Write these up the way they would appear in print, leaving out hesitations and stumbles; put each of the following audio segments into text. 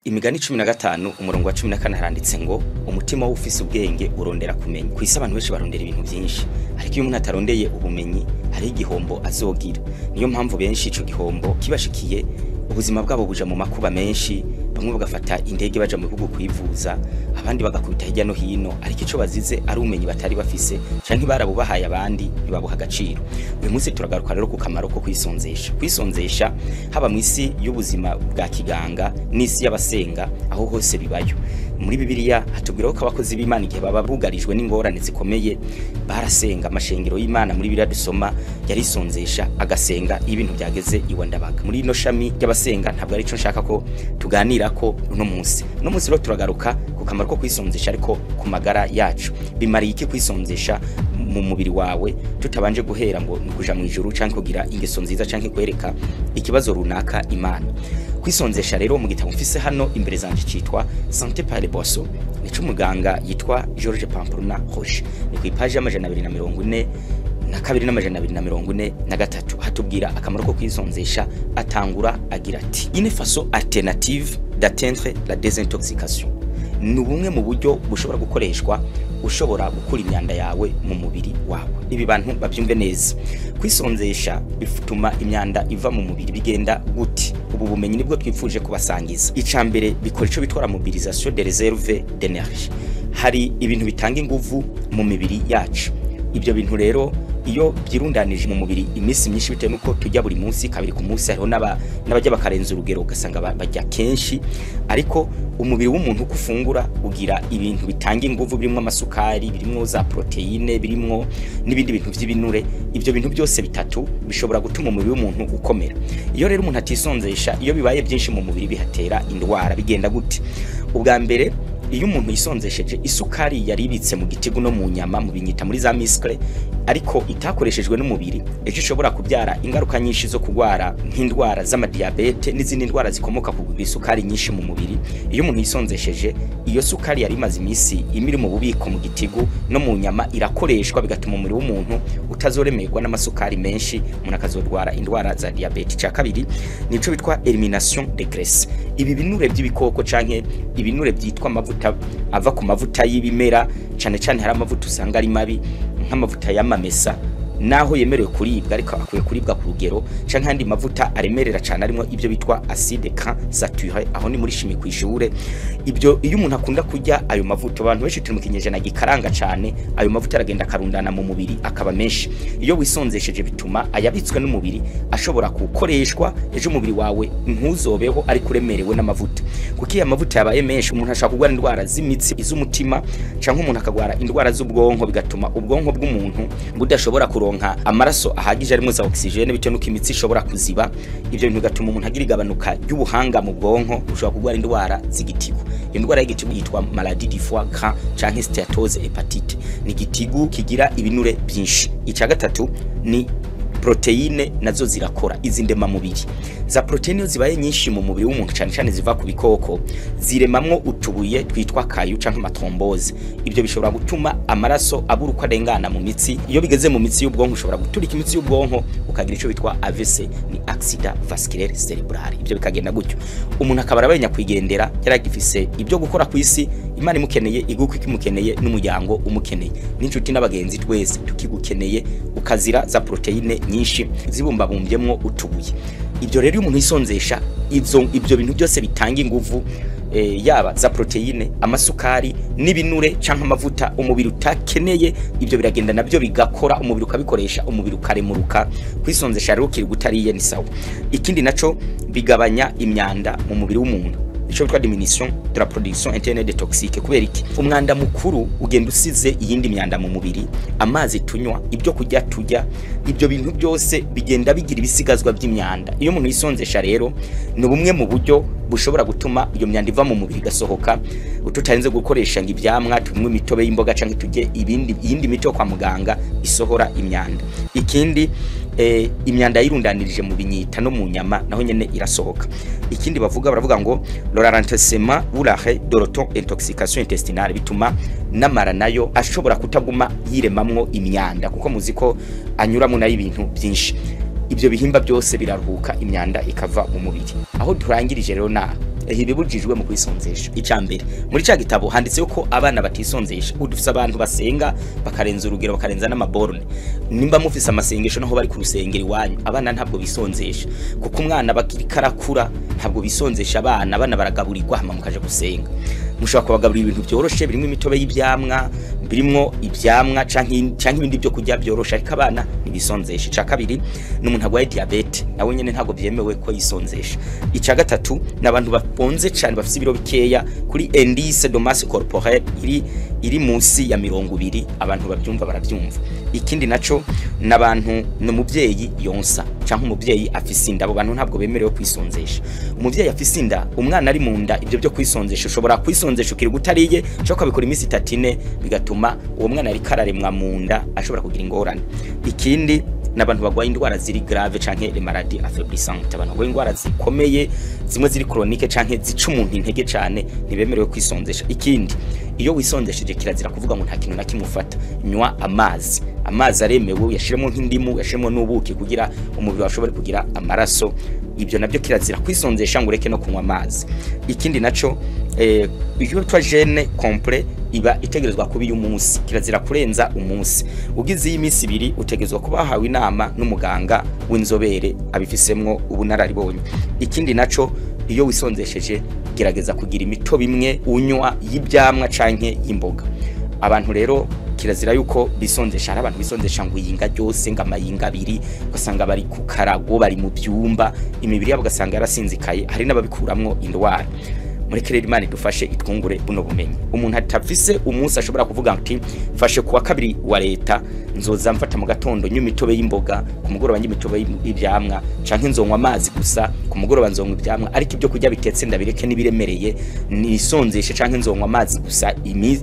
Imigani 15 umurongo wa 14 haranditse ngo umutima w'ufise ubwenge urondera kumenya. Kwisi abantu benshi barondera ibintu byinshi, ariko iyo umuntu atarondeye ubumenyi hari igihombo azogira. Niyo mpamvu benshi ico gihombo kibashikiye ubuzima bwabo buja mu makuba menshi, bamwe bagafata indege baja mu bihugu kwivuza, abandi bagakubita hirya no hino, ariko ico bazize ari ubumenyi batari bafise canke barabubahaye abandi ntibabuha agaciro. Uyu munsi turagaruka rero ku kamaro ko kwisonzesha. Kwisonzesha haba mu isi y'ubuzima bwa kiganga n'isi y'abasenga, aho hose bibayo. Muri Bibiliya hatubwira ko abakozi b'Imana igihe baba bugarijwe n'ingorane zikomeye barasenga. Amashengero y'Imana muri Bibiliya dusoma yarisonzesha agasenga ibintu byageze iwa Ndabaga. Muri ino shami ry'abasenga ntabwo ari cyo nshaka ko tuganira ko uno munsi. Uno munsi rero turagaruka ku kamaro ko kwisonzesha, ariko ku magara yacu. Bimariye iki kwisonzesha mu mubiri wawe tutabanje guhera ngo nukuja mu ijuru canke kugira ingeso nziza canke kwereka ikibazo runaka Imana. Kwisonzesha rero mu gitabo mfise hano imbere zanje citwa Santé par les boissons, nico muganga yitwa Georges Pamplona Roche, ni ku ipaji y'242 n'243 hatubwira akamaro ko kwisonzesha. Atangura agira ati: une façon alternative d'atteindre la désintoxication. Ni bumwe mu buryo bushobora gukoreshwa ushobora gukura imyanda yawe mu mubiri wawe. Ibi bantu babyumve neza. Kwisonzesha bituma imyanda iva mu mubiri. Bigenda gute? Ubu bumenyi nibwo twifuje kubasangiza. Ica mbere, bikora ico bitwara mobilisation des réserves d'énergie. Hari ibintu bitanga inguvu mu mibiri yacu. Ibyo bintu rero iyo byirundanije mu mubiri iminsi myinshi, bitewe nuko tujya buri munsi, kabiri ku munsi, hariho n'abajya bakarenza urugero ugasanga bajya kenshi, ariko umubiri w'umuntu uko ufungura ugira ibintu bitanga inguvu birimo amasukari, birimo za protéine, birimo n'ibindi bintu by'ibinure. Ibyo bintu byose bitatu bishobora gutuma umubiri w'umuntu ukomera. Iyo rero umuntu atisonzesha, iyo bibaye byinshi mu mubiri bihatera indwara. Bigenda gute? Ubwa mbere, iyo umuntu yisonzesheje, isukari yari ibitse mu gitigu no mu nyama, mu binyita, muri za muscle, ariko itakoreshejwe n'umubiri, ejo ishobora kubyara ingaruka nyinshi zo kurwara nk'indwara z'amadiyabete n'izindi ndwara zikomoka ku kugira isukari nyinshi mu mubiri. Iyo umuntu yisonzesheje, iyo sukari yari imaze iminsi imiri mu bubiko mu gitigu no mu nyama irakoreshwa, bigatuma umubiri w'umuntu utazoremerwa n'amasukari menshi, umuntu akazorwara indwara za diyabete. Icya kabiri nico bitwa élimination de graisse. Ibi binure by'ibikoko canke ibinure byitwa amavuta ava ku mavuta y'ibimera, cane cane hari amavuta usanga ari mabi nk'amavuta y'amamesa, naho yemerewe kuribwa ariko akwiye kuribwa ku rugero, canke andi mavuta aremerera cane arimo ibyo bitwa acide gras saturé. Aho ni muri chimie kwishure. Ibyo iyo umuntu akunda kurya ayo mavuta, abantu benshi turi mu kinyejana gikaranga cane, ayo mavuta aragenda akarundana mu mubiri akaba menshi. Iyo wisonzesheje bituma ayabitswe n'umubiri ashobora gukoreshwa, ejo umubiri wawe ntuzobeho ariko uremerewe n'amavuta. Kuko iyo amavuta yabaye menshi, umuntu ashobora kurwara indwara z'imitsi, iz'umutima, canke umuntu akagwara indwara z'ubwonko, bigatuma ubwonko bw'umuntu budashobora kuronka amaraso ahagije arimo za oxygène, bitewe nuko imitsi ishobora kuziba. Ibyo bintu bigatuma umuntu agira igabanuka ry'ubuhanga mu bwonko, ushobora kurwara indwara z'igitigu. Iyo ndwara y'igitigu yitwa maladie du foie gras canke stéatose hépatite, ni igitigu kigira ibinure byinshi. Icya gatatu ni protéine, nazo zirakora izi ndemamubiri. Za protéine iyo zibaye nyinshi mu mubiri w'umuntu, cyane cyane ziva ku bikoko, ziremamwo utubuye twitwa caillots canke ama thromboses. Ibyo bishobora gutuma amaraso abura uko arengana mu mitsi. Iyo bigeze mu mitsi y'ubwonko, ushobora guturika imitsi y'ubwonko ukagira ico bitwa AVC, ni accident vasculaire cérébral. Ibyo bikagenda gutyo, umuntu akaba arabaye nyakwigendera yaragifise ibyo gukora ku isi. Imana imukeneye, iguku ikimukeneye, n'umuryango umukeneye, n'inshuti n'abagenzi twese tukigukeneye, ukazira za protéine nyinshi zibumbabumbyemwo utubuye. Ibyo rero iyo umuntu yisonzesha, ibyo bintu byose bitanga inguvu, yaba za protéine, amasukari n'ibinure canke amavuta umubiri utakeneye, ibyo biragenda nabyo bigakora, umubiri ukabikoresha, umubiri ukaremuruka. Kwisonzesha rero ukiri gutariye ni sawa. Ikindi naco, bigabanya imyanda mu mubiri w'umuntu, ico bitwa diminution de la production interne de toxique. Kubera iki? Umwanda mukuru ugenda usize iyindi myanda mu mubiri. Amazi tunywa, ibyo kurya turya, ibyo bintu byose bigenda bigira ibisigazwa by'imyanda. Iyo umuntu yisonzesha rero, ni bumwe mu buryo bushobora gutuma iyo myanda iva mu mubiri igasohoka, tutarinze gukoresha ngo ivyamwa, tunywe imitobe y'imboga canke turye ibindi iyindi miti yo kwa muganga isohora imyanda. Ikindi, imyanda yirundanirije mu binyita no mu nyama naho nyene irasohoka. Ikindi bavuga, baravuga ngo le ralentissement ou l'arrêt de l'auto-intoxication intestinale. Bituma n'amara nayo ashobora kutaguma yiremamwo imyanda, kuko muzi ko anyuramo nayo ibintu byinshi. Ibyo bihimba byose biraruhuka, imyanda ikava mu mubiri. Aho turangirije rero na ibibujijwe mu kwisonzesha. Icambere, muri ca gitabo handitse ko abana batisonzesha. Udufise abantu basenga bakarenza urugero, bakarenza n'amaborne. Nimba mufise amasengesho naho bari ku rusengero iwanyu, abana ntabwo bisonzesha, kuko umwana bakirikarakura ntabwo bisonzesha. Abana baragaburirwa hama mukaje gusenga. Mushobora kubagaburira ibintu byoroshe birimo imitobe y'ivyamwa, birimo ivyamwa canke ibindi byo kurya byoroshe, ariko abana ntibisonzesha. Ica kabiri, n'umuntu agwaye diabete nawe nyene ntabwo byemewe ko yisonzesha. Ica gatatu, n'abantu baponze cyane bafise ibiro bikeya kuri indice de masse corporelle iri munsi ya 20, abantu babyumva barabyumva. Ikindi naco, n'abantu n'umuvyeyi yonsa canke umuvyeyi afise inda, abo bantu ntabwo bemerewe kwisonzesha. Umuvyeyi afise inda, umwana ari mu nda, ibyo byo kwisonzesha ushobora kwisonzesha ukiri gutariye, ushobora kubikora iminsi 3 bigatuma uwo mwana ari kararemwa mu nda ashobora kugira ingorane. Ikindi, n'abantu bagwaye indwara ziri grave canke les maladies affaiblissantes, abantu bagwaye indwara zikomeye zimwe ziri chronique canke zica umuntu intege cane ntibemerewe kwisonzesha. Ikindi, iyo wisonzesheje kirazira kuvuga ngo nta kintu na kimwe ufata. Nywa amazi, amazi aremewe, uyashiremo nk'indimu, uyashiremo n'ubuki kugira umubiri wawe ushobore kugira amaraso. Ibyo nabyo kirazira kwisonzesha ngo ureke no kunywa amazi. Ikindi naco, iyo twa jeûne complet iba itegerezwa kuba umunsi, kirazira kurenza umunsi. Ugize iyi minsi ibiri utegerezwa kuba hawe inama n'umuganga w'inzobere abifisemwo ubunararibonye. Ikindi naco, iyo wisonzesheje gerageza kugira imitobe imwe unywa y'ibyamwa canke y'imboga. Abantu rero kirazira yuko bisonzesha. Hari abantu bisonzesha ngo yinga ryose, ngo amayinga abiri, ugasanga bari ku karago, bari mu byumba, imibiri yabo ugasanga yarasinzikaye, hari n'ababikuramwo indwara. Mureke rero Imana idufashe itwungure buno bumenyi. Umuntu atafise umunsi ashobora kuvuga ati mfashe kuwa kabiri wa leta nzoza mfata mu gatondo nyuma imitobe y'imboga, ku mugoroba nyuma imitobe y'ivyamwa, canke nzonywa amazi gusa, ku mugoroba nzonywa ivyamwa, ariko ibyo kurya bitetse ndabireke nibiremereye, nisonzeshe, canke nzonywa amazi gusa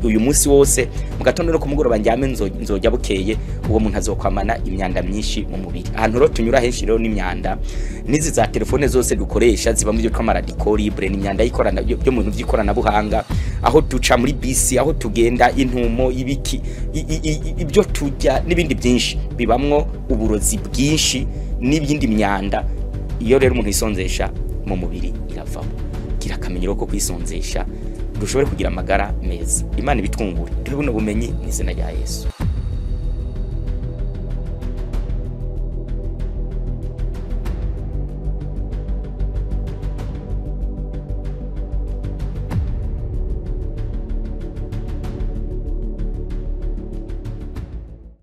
uyu munsi wose, mu gatondo no ku mugoroba njyame nzojya bukeye. Uwo muntu azokwamana imyanda myinshi mu mubiri. Ahantu rero tunyura henshi rero n'imyanda, nizi za telefone zose dukoresha ziba mu byo twama radical libre, ni imyanda y'ikorana byo mu bintu by'ikoranabuhanga, aho duca muri bisi, aho tugenda, intumo ibiki, ibyo turya n'ibindi byinshi bibamwo uburozi bwinshi n'ibindi myanda. Iyo rero umuntu yisonzesha mu mubiri iravamo. Gira akamenyero ko kwisonzesha dushobore kugira amagara meza. Imana ibitwungure, duhe buno bumenyi mu izina rya Yesu.